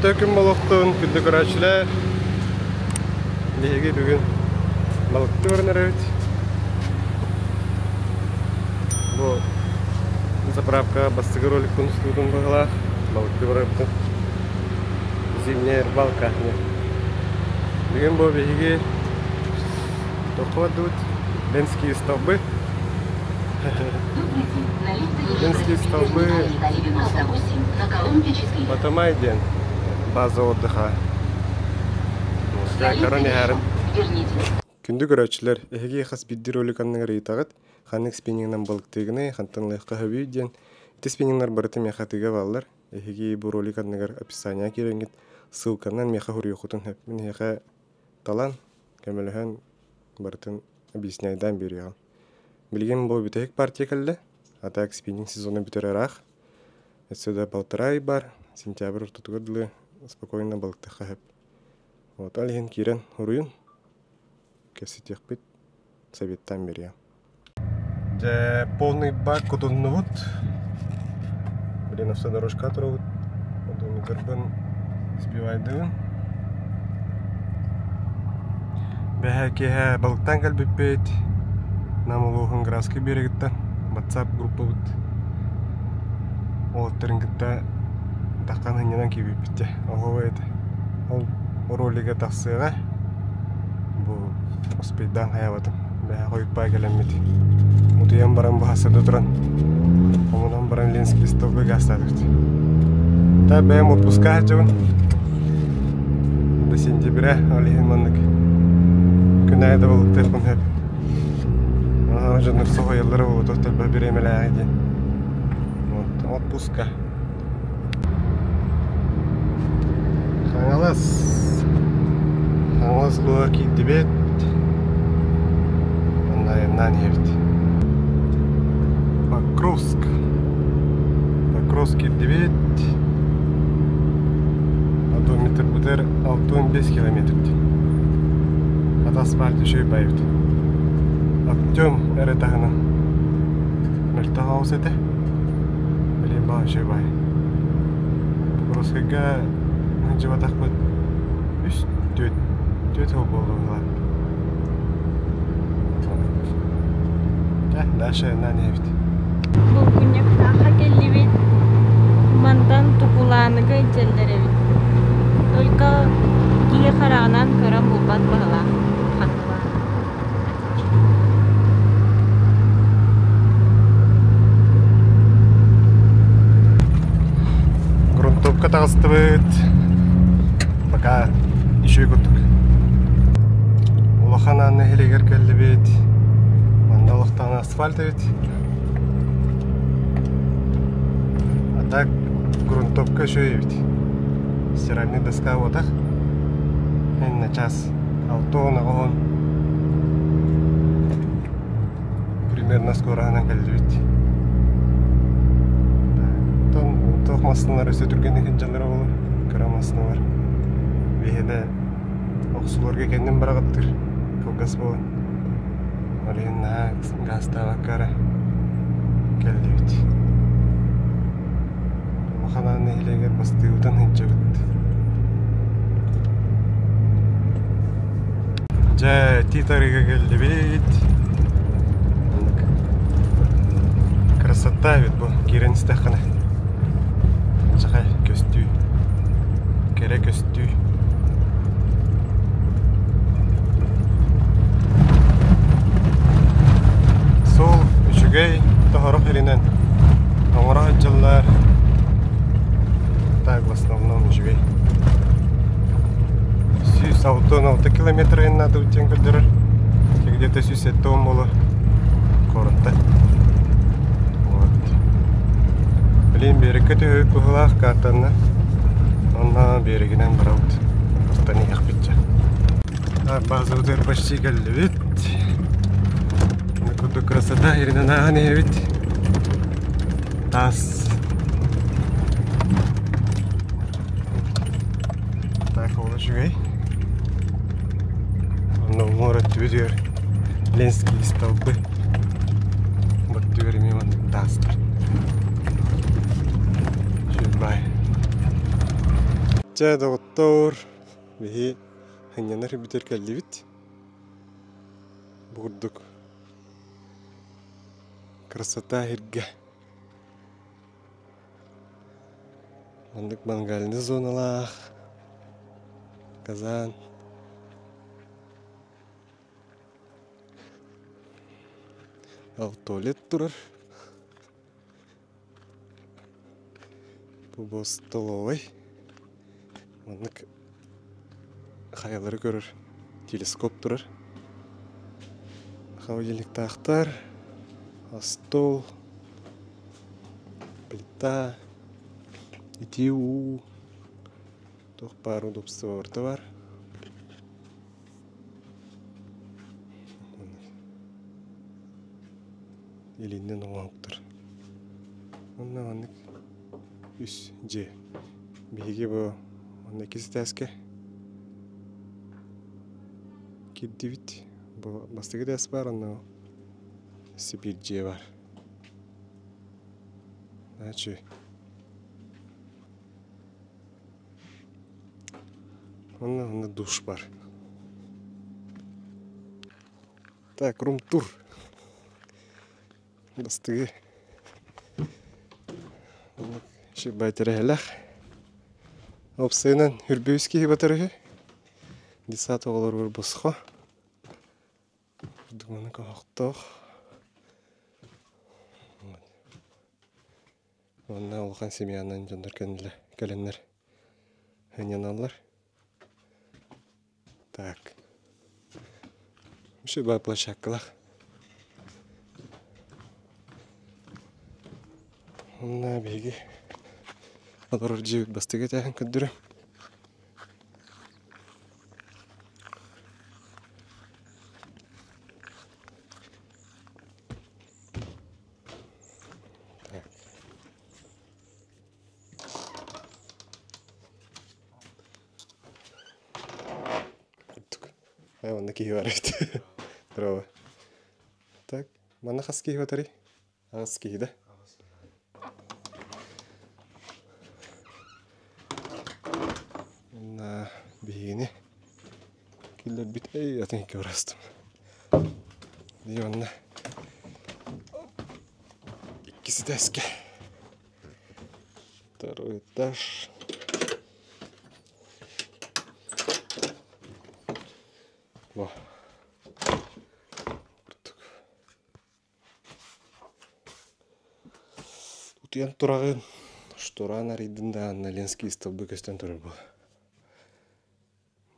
Күн олохтун күндү көрөөччүлэр, биһиги бүгүн балыкты көрөн эрэбит. Бу заправка бастакы роликпын устуутун быһылаах, балыкты барарбытын. Зимняя рыбалка. Бүгүн бу биһиги тоххо бардыбыт Ленские столбы. Ленские столбы Батамай диэн база отдыха. Көрөн иһэрим. Күндү көрөөччүлэр, эһиги хас биирдии ролик анныгар ыйытаҕыт, ханнык спиннингынан балыктыыгыный, хантан ылыахха сөбүй диэн. Ити спиннингнар барыта миэхэ атыыга бааллар. Эһиги бу ролик анныгар описание киирэҥҥит, ссылканан миэхэ суруйуоххутун сөп. Мин эһиэхэ талан, көмөлөһөн барытын объясняйдаан биэриэҕим. Билигин бу бүтэһик партия кэллэ. А так спиннинг сезона бүтэр ыраах. Отсюда полтора ый бар. Сентябрь ортотугар дылы спокойно балыктыахха сөп. Вот, ол иһин киирэн уруйун кэпсэтиэхпит, советтаан биэриэм. Дьэ, полный бак кутуннубут. Блин, автодорожка турабыт. Одуунутарбын сбивайдыбын. Бэһэ киэһэ балыктаан кэлбиппит. Нам улууһун Градский берегиттэн WhatsApp группабыт уолаттарын кытта таххан сынньанан киирбиппит дьэ. Оһуобай этэ. Ол ролига тахсыаҕа. Бу успейдаан хайаабатым. Бэһэ хойукпаа кэлэммит. Утуйан баран бу сырда туран хомунан баран Ленский столбы гаастаатыбыт. Та бэйэм отпуска сылдьабын. До сентября ол иһин маннык күн аайы да балыктыахпын сөп. Аһара дьоннор соһуйаллара буолуо элбэх бириэмэлээҕи диэн. Вот, отпуска. Хаҥалас. Хаҥалас луга киирдибит. Онно айаннаан иһэбит. Покровск. Покровск киирдибит. Одометрбытыгар 65 километр диэн. Ат асфальт үчүгэй байбыт. Артем эрэ таһынан мөлтөх аус этэ. Блин, баа үчүгэй бай. Покровскайга сылдьыбатахпыт үс түөрт түөрт сыл буолла быһыылаах. Дальше айаннаан иһэбит. Булгунньуктаахха кэллибит. Мантан Тукулааныга илдьэллэр эбит. Только киһи хараҕынан көрөн булбат быһыылаах ханна Грунтовка таҕыстыбыт. Пока үчүгэй курдук. Улахан Аан нэһилиэгэр кэллибит. Манна олохтоох асфальт эбит. А так грунтовка үчүгэй эбит. Стиральный доска буотах. Инна час 6 оҕоһун примерно скороһынан кэллибит. Оттон туох массыыналар өссө түргэнник сылдьаллара буолуо, кыра массыыналар. Биһиэнэ охсуларга кэннин быраҕыттыр, кылгас буолан. Ол иһин наһаа гаастаабакка эрэ кэллибит. Улахан Аан нэһилиэгэр бастыыбытын сылдьабыт. Дьэ, Тиит арыыга кэллибит. Маннык красота эбит бу, киирэн истэххинэ. Алдьархай көстүү, кэрэ көстүү. Суол үчүгэй, тоһорох иринэн оҥоро сылдьаллар. Так, в основном үчүгэй. 106 километр айаннаатыбыт диэн көрдөрөр. Где-то 170 буолуо куораттан. Вот. Блин, биэрэккэ түһүбүт быһыылаах картанна. Онно биэрэгинэн барабыт. Устан иһиэхпит дьэ. Базабытыгар почти кэллибит. Курдук красота иринэн ааһан иһэбит. Таас. Так, ол үчүгэй. Онно уҥуор өттүбүтүгэр Ленские столбы. Баттүгэр эмиэ маннык таастар. Үчүгэй. Чэ, доҕоттоор, биһи сынньанар бүтэр кэллибит. Бу курдук красота сиргэ. Маннык мангальный зоналаах, казан. Ал туалет турар. Бу столовай. Маннык хайалары көрөр телескоп турар. Холодильниктаахтар, остуол, плита, итии уу, туох баар удобство барыта баар. Илиннэн оҥоһуктар. Онно маннык үс дьиэ. Биһиги бу манна иккис этээскэ киирдибит. Бу бастакы этээс баар, онно өссө биир дьиэ баар. Значит, онно онно душ бар. Так, рум-тур. Бастыгы Шибай тэрэһэлэх. Опсайынан үрбүс киһи батар үһү. Десат оҕолоругар босхо. Думаны коһохтоох. Уонна улахан семьянан дьоннор кэлэннэр сынньаналлар. Так. Вообще площадкалаах. Онно биһиги олорор дьиэбит бастакы этээһин көрдөрөм. Так. Курдук. Онно киһи бар эбит. Здорово. Так, манна хас киһи батарый? Аҕыс киһи да? Уонна биһигини киллэрбит эй атын икки барастым. Дии онно иккис этээскэ. Второй этаж. Во. Курдук. Утуйан тураҕын, штуран арыйдын да анна Ленский столбы көстөн турар буо.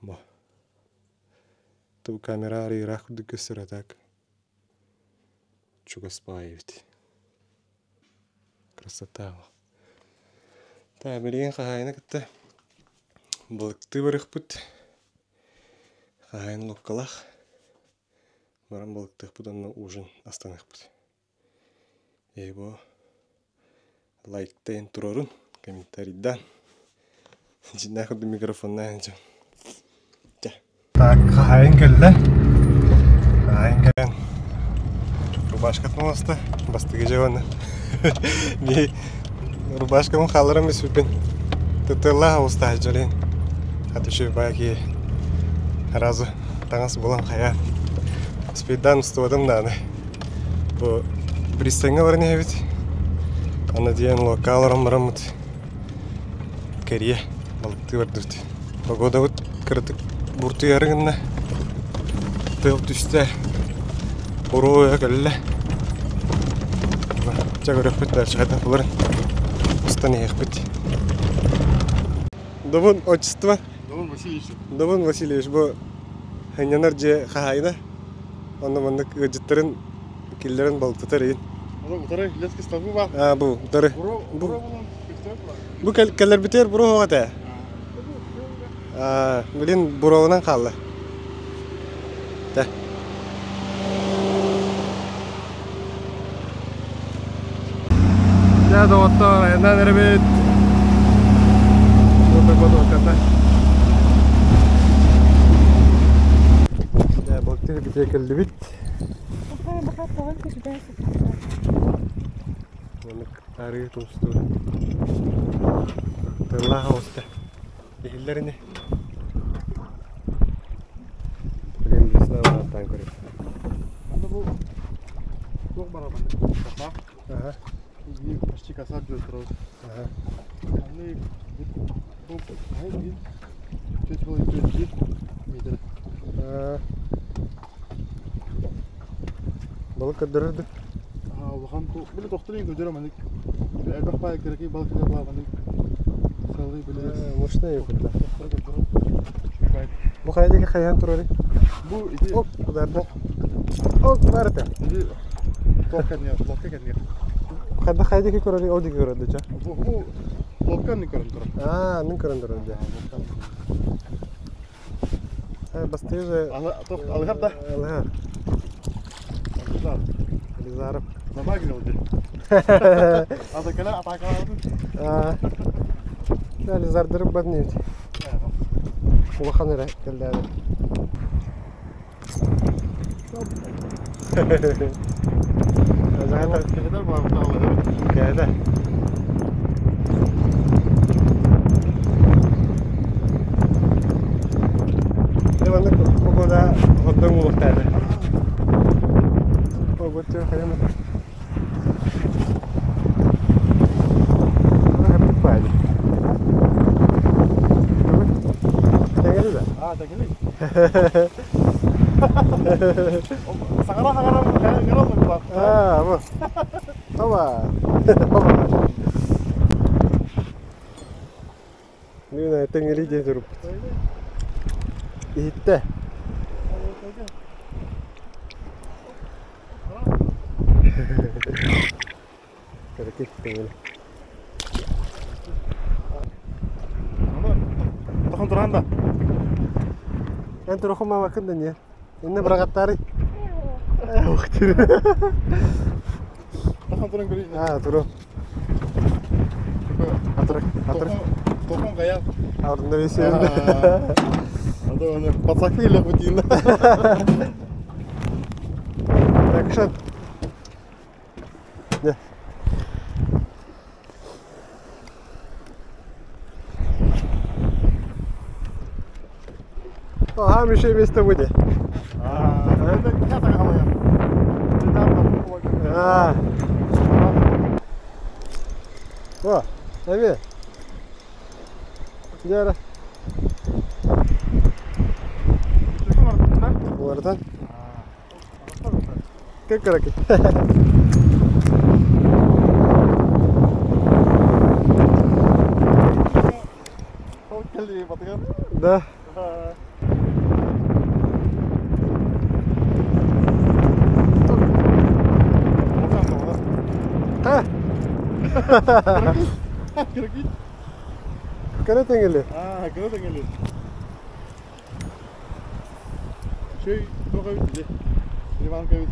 Бо. Ту камера арыйыраах курдук көстөр а так. Чугас баҕайы эбит. Красота. Та билигин хаһаайыны кытта балыктыы барыахпыт. Хаһаайын луоккалаах. Баран балыктыахпыт уонна ужин астаныахпыт. Его лайктаан турорун, комментарийдаан. Дьиннээх курдук микрофоннаан дьон. Так, хаһаайын кэллэ. Хаһаайын кэлэн рубашкатын оҥосто. Бастакы дьыаланы. Би рубашкабын хаалларан бүспүппүн. Тытыаллаах оҕустаах дьолин. Хата үчүгэй баки сразу таҥас булан хайаан. Спиддан устубатым даҕаны. Бу пристаньҥа баран иһэбит. Аны диэн луокка олорон бараммыт кэрийэ балыктыы бардыбыт. Погодабыт кыратык буртуйары гынна. Тыал түстэ. Буруо кэллэ. Чэ көрүөхпүт дальше хайдах буларын. Устан иһиэхпит. Добун отчество. Добун Васильевич. Добун Васильевич бу сынньанар дьиэ хаһаайына. Онно маннык ыалдьыттарын киллэрэн балыктатар иһин. Ону утары Ленский столбы баар. А, бу утары. Бу бу кэлэрбитигэр буруо суох этэ. А, блин, буруоланан хаалла. Тэ. Дьэ, доҕоттоор, айаннаан эрэбит. Мотокотоката. Дьэ, балыктыы битиэ кэллибит. Маннык арыы тумстуур. Тыллаах оҕуста. Иһиллэр ини. Блин, весна ааттаан көрөр. Анда бу туох барар маннык кафа. Ага. Биир почти косарь диэн турабыт. Ага. Аны бу биир 4,4 метр. Балык көрдөрөр да? Улахан били тохтор көрдөрөр маннык. Элбэх баай кыракый балык баар маннык. Сылый били. Мощная курда. Бу хайа диэки хайаан турарый? Бу ити Оп, ударда. Оп, барыта. Ити лодка не, лодка кэнниэ. Хайда хайа диэки көрөрүй, ол диэки көрөр дечэ. Бу лодка не көрөн турар. Аа, мин көрөн турар дьэ. Бастыы же Алыһар да? Алыһар. Ализаров. Замагрил ди. Атакала, атакала. Ализардырып бадневт. Улахан эрэ кэллээбит. Кэдэ. Маннык погода хотдоҥ улуктаады. Погода хайамы. Хаппайды. Тэҥэли да? Аа, тэҥэли. Саҥара саҥара гырал Аа, бу. Хоба. Хоба. Нүнэ тэҥэли диэн туруппут. Иһиттэ. Кыракый тэҥэли. Тохон туран да. Эн турухум мамакын да не. Инне бырагаттары. Ух ты. Тохон туран көрүй. Аа, туру. Атырык, атырык. Тохон гая. Ардында весен. Ада оны пацаки или бутин. Экшен. Не. Ага, еще место будет. А. О, эми. Жара. Улардан. Как караки. Да. А. Кара тэҥэли. Аа, кара тэҥэли. Шөй тоға бит. Иван кабит.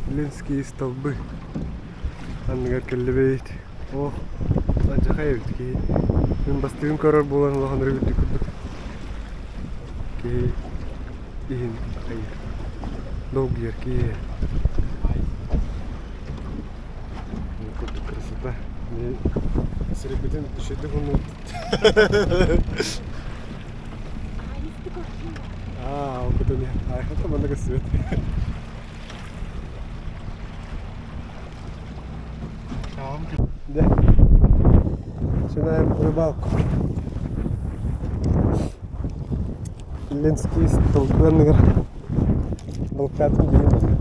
Ленские столбы. Анныгар кэллибит. Ох, алдьархай эбит киһи. Мин бастыгын көрөр буолан улахан үрдүк курдук. Киһи иһин хайыр. Долгуйар киһи. Курдук красота. Сириппитин үчүгэйдик хоннубут. Аа, ол көтөн айхата манна көстүбэт. Да. Начинаем рыбалку. Ленские столбы балкатын деймін.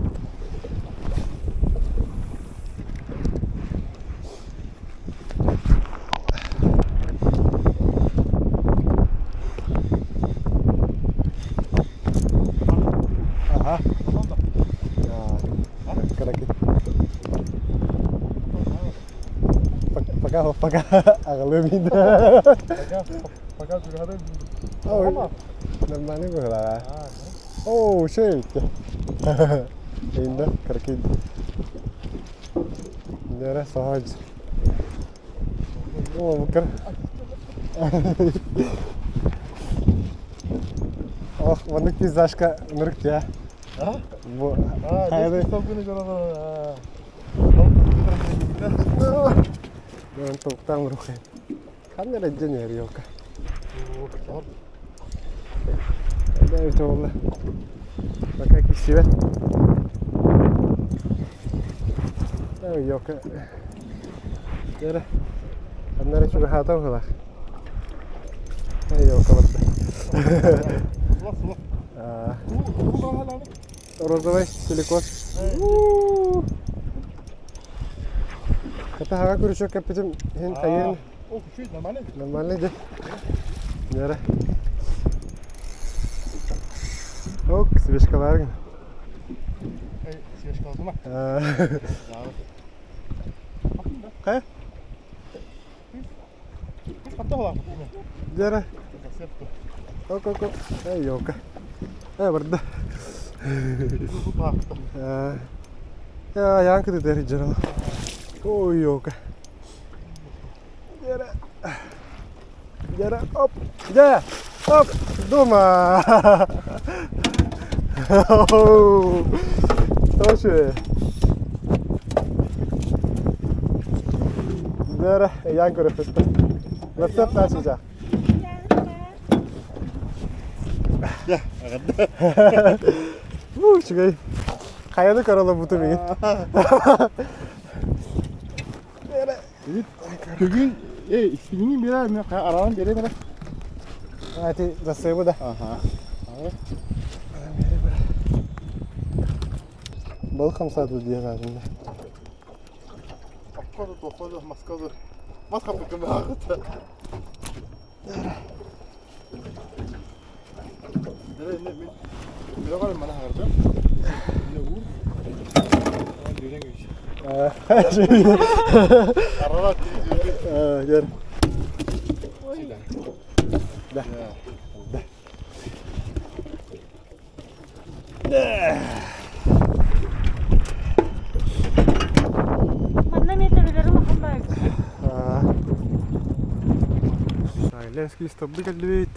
Ага. Караки. Пока, пока, аҕалыам Пока, пока, Нормально было. Оо, şey bitti. Eyinde kırkıydı. Nere sahaj. О, букар. Ох, маннык пейзажка нырык я. А? Бу А, хайда. Мен тоқтан рухай. Камера денер ёлка. Да, это было. Пока красиво. Да, ёлка. Дere. Аннары чуга хата була. Эй, ёлка барда. Розовый силикон. Хата хага күрүчөк кеппитим хин хайын. О, күшүй, нормально. Нормально де. Дere. Ок, свечкаларың. Эй, свечка oldu mu? Қай? Хатта була. Дere. Ок, ок, ок. Эй, ёлка. Эй, барда. Я янкы дери жарал. Ой, ёлка. Дere. Дere, оп. Де. Оп, дома. Тоже. Дere, янкы рефетте. Рецепт начал. Я, Уу, үчүгэй. Хайаны көрөлө буту мигин. Бүгүн, эй, истигини бирер мен аралан бере бере. Ати засыбы да. Аха. Бал хамсату дие саатында. Аккоду, тоходу, маскаду. Маска букы багыт. Дере не мен. Биле мана харда. Не ур. Дүрен güç. Аралат дии. Гер. Да. Манна метрелери улахан баар. Ленский столбы кэллибит.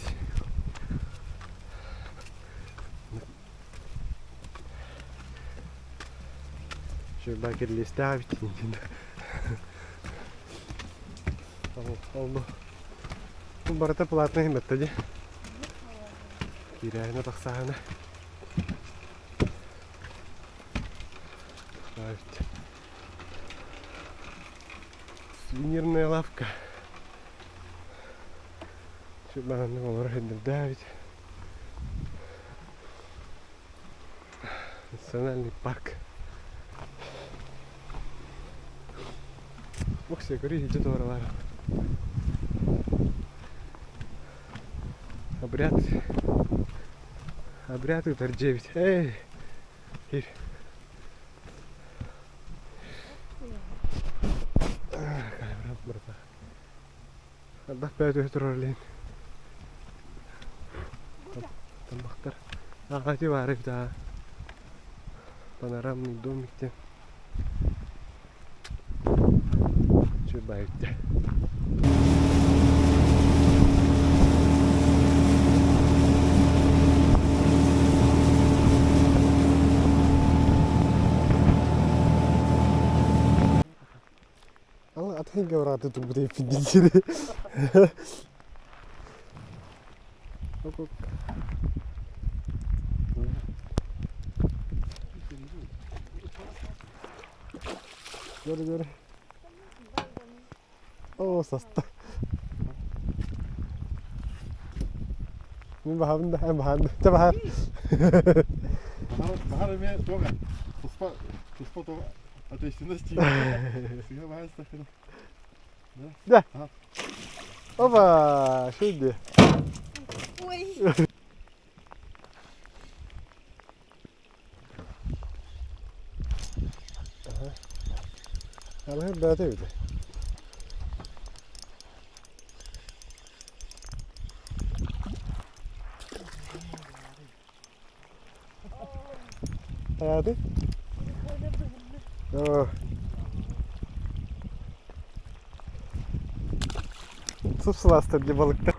Şu кирлесте бит. Ол бу барыта платный бетте. Кирәһине тахсаһына. Бит. Сувенирная лавка. Şu бананы олар хендер бит. Национальный парк. Боксе көрі хиджи туаралар. Обряд. Обряд утар 9. Эй! Хир. Камера барта. Аллах бәйт өтөр. Тамактар. Ағати бар да. Панорамный домик те. Чубайте. Ал атхин гавраты тут будет фидири. Гөрү гөрү. О, саста. Мин баһабын да, эн баһабын. Ча баһар. Бахар эме тога. Туспа, туспа тога. Ответственности. Всегда бахар стахын. Да. Опа, шүнде. Ой. Алар бәте бит. Хайааты? Сып-сылаастар дии балыктар.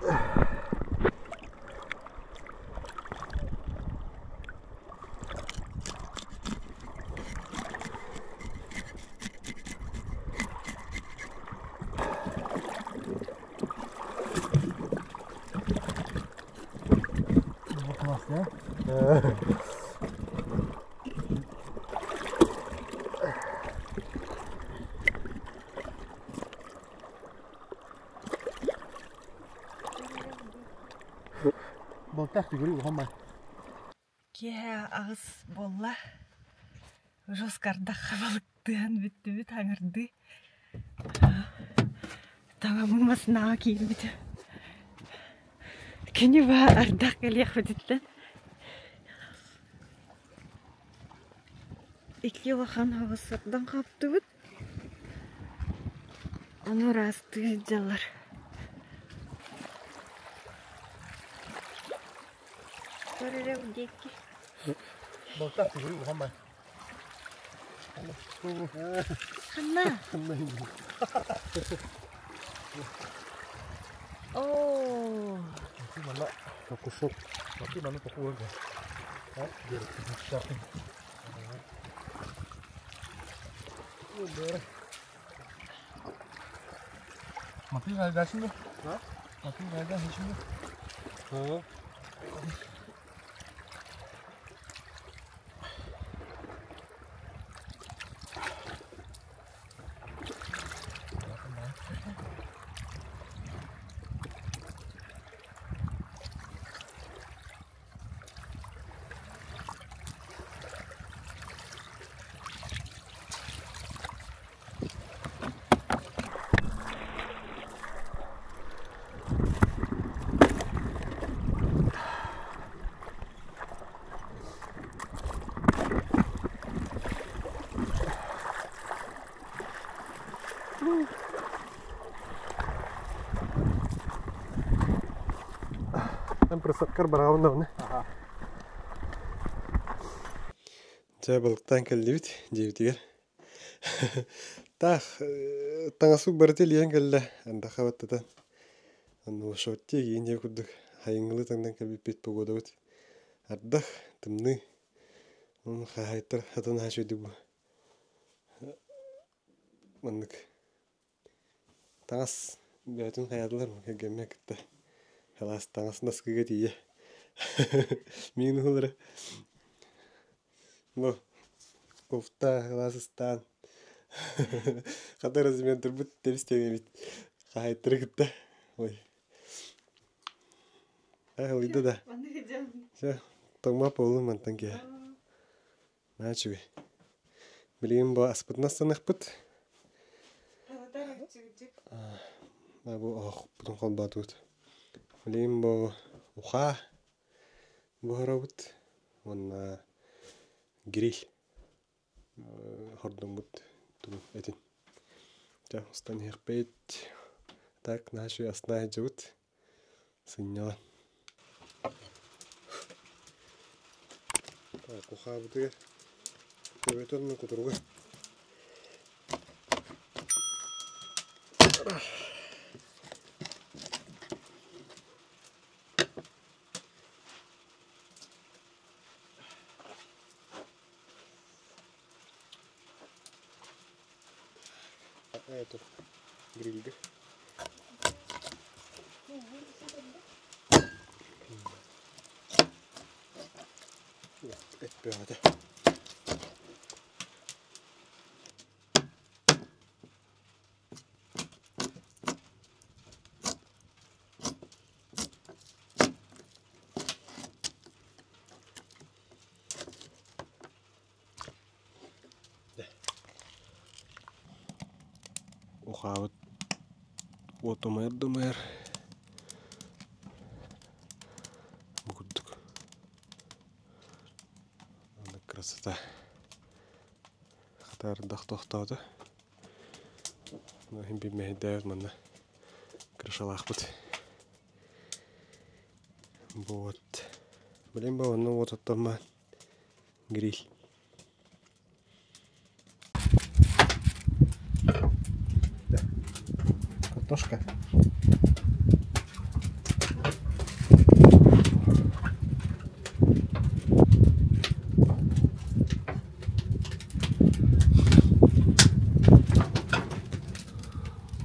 Киэһэ аҕыс буолла. Жескардахха балыктыан бүттүбүт аҥардыы. Таҥаммын массыынаҕа киирбитим. Кини баа ардах кэлиэхпититтэн икки улахан оҕустардан хаптыбыт. Ону ыраастыы сылдьаллар. Көр эрэ диэки. Ханна? Оо. Просадкар бараҕын. Дьэ балыктаан кэллибит дьиэбитигэр. Таах таҥаспыт барыта илийэн кэллэ. Андахха баттатан. Онно шорти киин дьиэ курдук хайыҥҥылыы таҥнан кэлбиппит погодабыт. Ардах, тымныы. Онон хаһаайыттар хатан аһа үчүгэйдик бу. Маннык таҥас бэйэтин хайаатылар кэргэммин кытта халаас таҥас наскыга тиийэ миин уһулара бу кофта халаас ыстаан хата размердэрбит тэбис тэҥэбит хаһаайыттары кытта ой ылыйда да все тоҥма буоллум мантан киһи наһаа үчүгэй билигин бу аспытын астаныахпыт бу оһохпутун холбоотубут билигин бу ухаа буһарабыт уонна гриль хордоммут тугун этин дьэ устан иһиэхпит так наһаа үчүгэй астына сылдьабыт сынньалаҥ кухаабытыгар төбөтө уонна кутуруга эту грильга эппиэҕэтэ Ухаабыт уот умайар да умайар бу курдук красота хатаардах тохтоото иһин биир манна крышалаахпыт вот блин бу онно уот оттоммаан гриль. Картошка.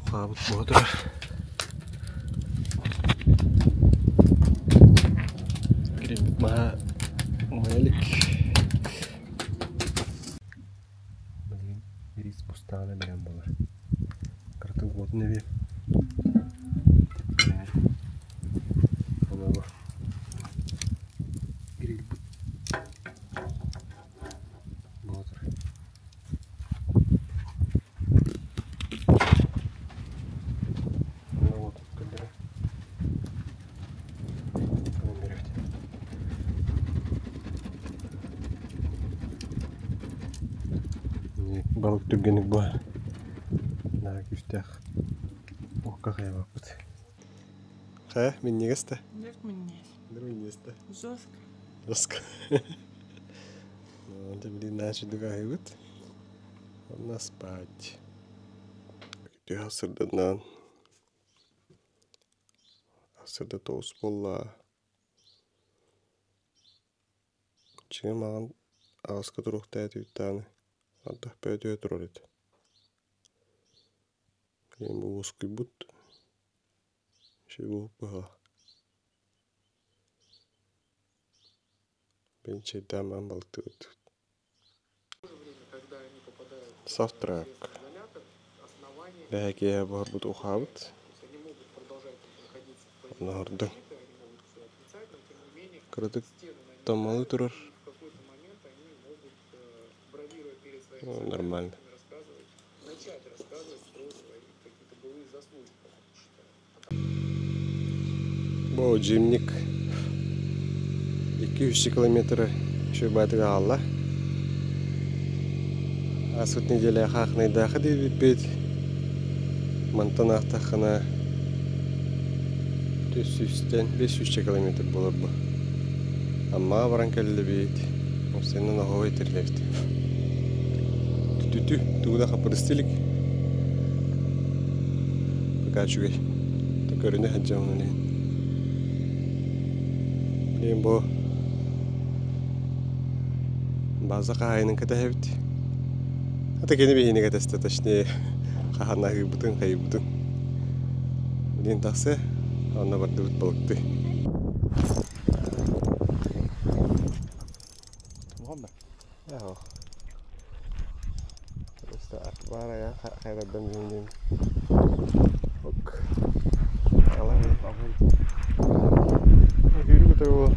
Хаабыт буола турар. Кирилбит маһа умайа илик. Билигин рис бустаҕына бэлэм буолар. Кыратын уотун эбиэ. Холобур, грильбит буола турар. Онно уотун көрдөрө. Көрөн беребит. Балык түргэнник буһар. Наһаа күүстээх уокка хайабаппыт. Хайа, минньигэс да? Как минньигэс. Минньигэс да? Жестко. Жестко. Ну, блин, начали аһыыбыт. Онно спать. Түһэ сырдатынан сырда тоҕус буолла. Чиҥэ маҕан аҕыска туруохтаа этибит даҕаны, ардах бөҕөтүгэр турар этэ. Билигин бу уоскуйбут, үчүгэй быһыылаах. Бэйэм чэйдээн баран балыктыыбыт. Завтрак. Бэһэ киэһэ буһарбыт ухаабыт. Оноһордуҥ. Кыратык таммалыы турар. Нормально. Бу зимник 200 километры үчүгэй баайдык аҕалла. Ааспыт неделя хаахынайдаахы диэбиппит. Мантан аахтаххына 400-тэн 500 километр буолар бу. Аммаҕа баран кэллибит. Уопсайынан оһуобай тирилэбит. Түтү тугу да хаппырыстыы илик. Пока үчүгэй. Көрүнэ сылдьабын илин. Билигин бу база хаһаайынын кэтэһэбит. Ата кини биһини кэтэстэ, точнее хаһан аһыырбытын, хайыырбытын. Билигин тахсыа, онно бардыбыт балыктыы. Яһо. Просто баар айа хайдардан диэн Ок. Yürü bu.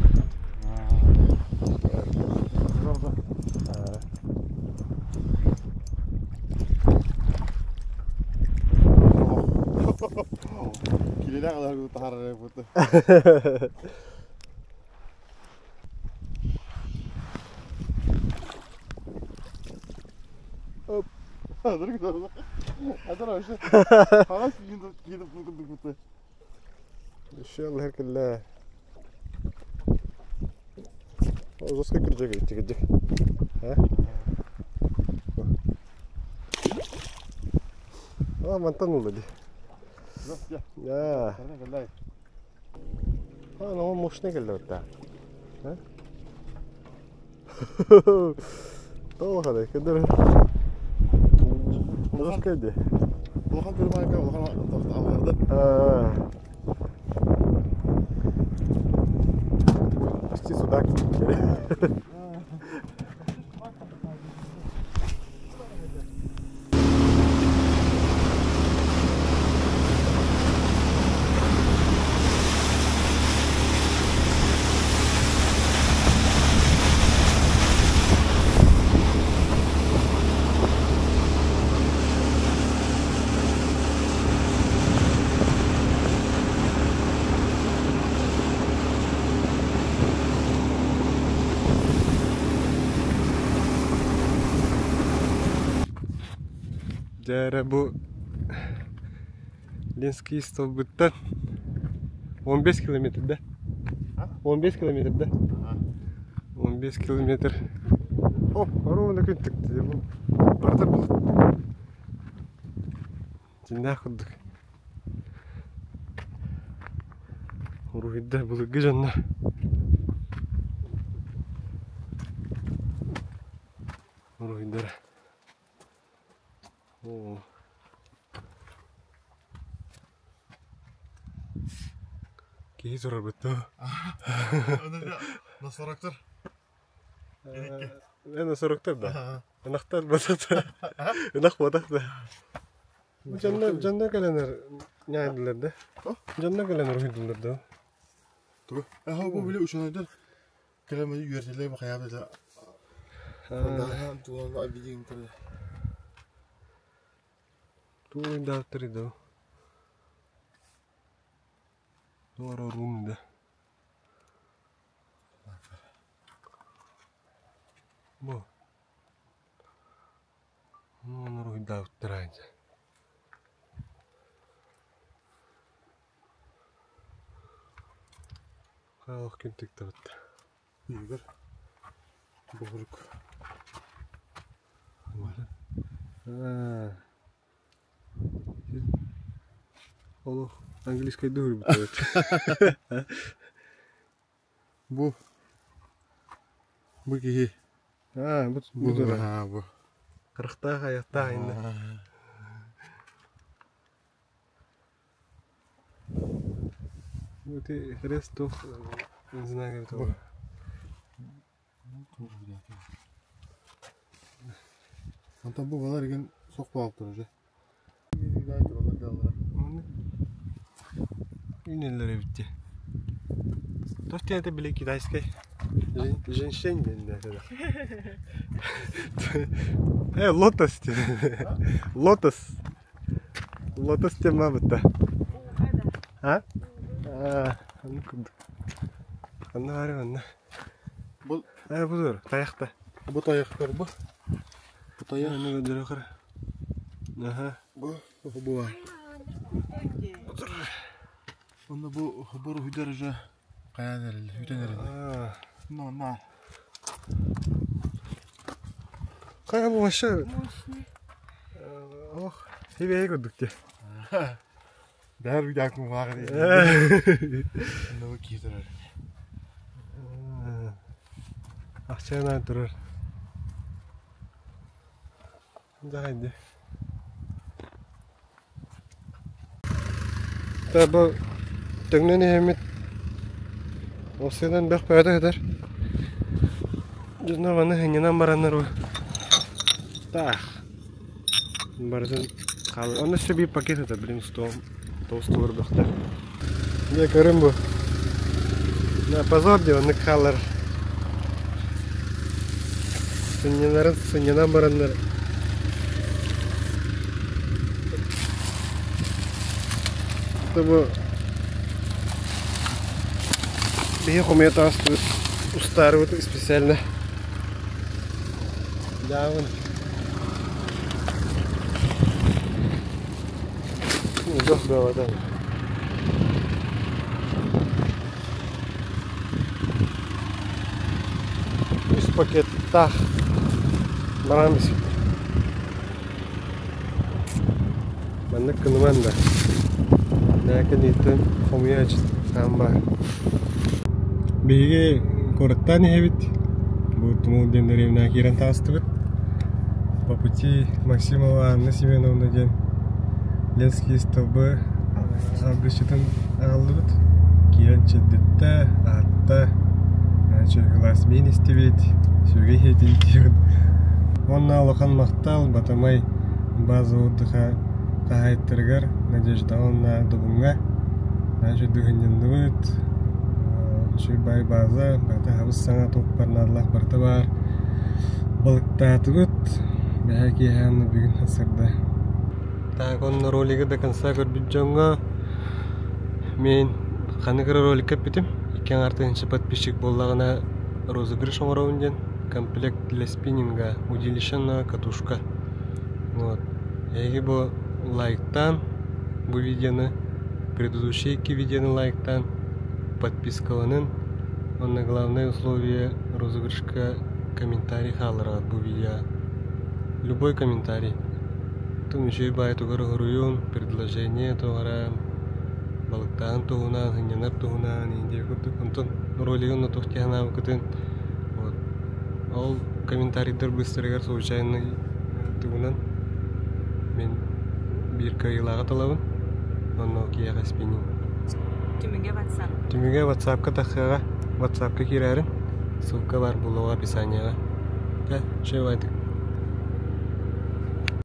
Килилээх алар таһаарар бута. Оп. Еще Аллах кэллэ. Жестко кырдьык тигидик. А? А, мантан улла ди. Да. А, ну мощный кэллэ бытта. А? Тоҕо кыдыр. Жестко ди. Улахан көрмайка улахан алларда. А. Почти судак. Дьэ бу Ленский столбыттан 15 километр да? 15 километр да? 15 километр. О, ровно күн тыкты. Барда булут. Дьиҥнээх курдук. Уруһуйдар былыргы дьоннор. Уруһуйдара. Оо. Киһи турарбыт дуо? Носорогтар. Э, носорогтар да? Ынахтар батата. Ынах батах да. Дьонно дьонно кэлэнэр ньаайдылар да? Дьонно кэлэн уруһуйдулар да? Тугу? Аха бу били учуонайдар кэлэн үөрэтэллэр бахайаабыт да. Туган обидин Тугуйдааттар да? Туора рум да. Бу. Ну, уруһуйдаабыттар дьэ. Хаалах күн тыктабыт. Игорь. Бугурук. Аа. Олох английскайдыы суруйбуттар эбит. Бу бу киһи Аа, бу бу турар. Аа, бу. Харахтаах айахтаах инна. Бу ити хрест туох знак эбит ол. Онтон бу балар игин сох буолуп турар же. Үүнэллэр эбит дии. Туох диэн это били китайскай женьшень диэн да Э, лотос диэн. Лотос. Лотос диэн баабытта. А? А, аны курдук. Анна бары манна. Бу Э, бу тур, тайахта. Бу тайахтар бу. Бу таях. Аны көрдөрө Аха. Бу бу бар. Онно бу бу уруһуйдар уже хайаан эрэллэр, бүтэн эрэллэр. Но на. Хайа бу вообще Ох, сибэһи курдук дии. Бээр видео кумааҕы Ну кии турар. Ахчанаан турар. Дьаҕай Та бу төҥнөн иһэммит Уопсайынан бөх бөҕөтө сытар. Дьоннор маны сынньанан бараннар бу таах барытын хаалар. Онно өссө биир пакет сытар билин стол тоҕус бөхтөр. Дьэ көрүн бу. На позор диэн оннук хаалар. Сынньанарын сынньанан бараннар бу биһи хомуйа таҕыстыбыт устаарыбыт специально Дьаабын Удох бөҕөтө. Үс пакеттаах баран биспиттэр. Маннык гыныман да. Лээкин хомуйа хаан баар. Биһиги куораттаан иһэбит. Бу Тумул диэн дэриэбинэҕэ киирэн таҕыстыбыт. По пути Максимова Анна Семеновна диэн Ленские столбы алгысчытын аҕаллыбыт. Киирэн чэйдэттэ, аһатта, чөкүлаас миин истибит, сүөгэй иһитин Уонна улахан махтал Батамай база отдыха хаһаайыттарыгар Надежда уонна Добуҥҥа үчүгэй Үчүгэй баай база, барыта хабыс-саҥа туох наадалаах барыта баар. Балыктаатыбыт. Бэһээ киэһэ уонна бүгүн сарсыарда. Так, онно ролигы до конца көрбүт дьоҥҥо мин ханнык эрэ роликка эппитим. Икки аҥаар тыһыынча подписчик буоллаҕына розыгрыш оҥоробун диэн комплект для спиннинга удилище катушка. Вот. Эһиги бу лайктаан бу видеоны предыдущие икки видеоны лайктаан подпискаланын уонна главное условие розыгрышка комментарий хааллараҕыт бу видео любой комментарий тум үчүгэй баайы тугар уһуруйун предложение туох эрэ. Балыктааһын туһунан, сынньанар туһунан диэн курдук. Онтон ролигын онно туох дии санаабыккытын вот ол комментарийдар быыстарыгар случайно тугунан мин биир кыайыылааҕы талабын. Онно киһиэхэ спиннинг. Түмүгэ WhatsApp. Түмүгэ WhatsApp-ка тахсыаҕа. WhatsApp-ка киирээрин. Ссылка бар буолуоҕа описанияҕа. Дьэ, үчүгэй баҕайытык.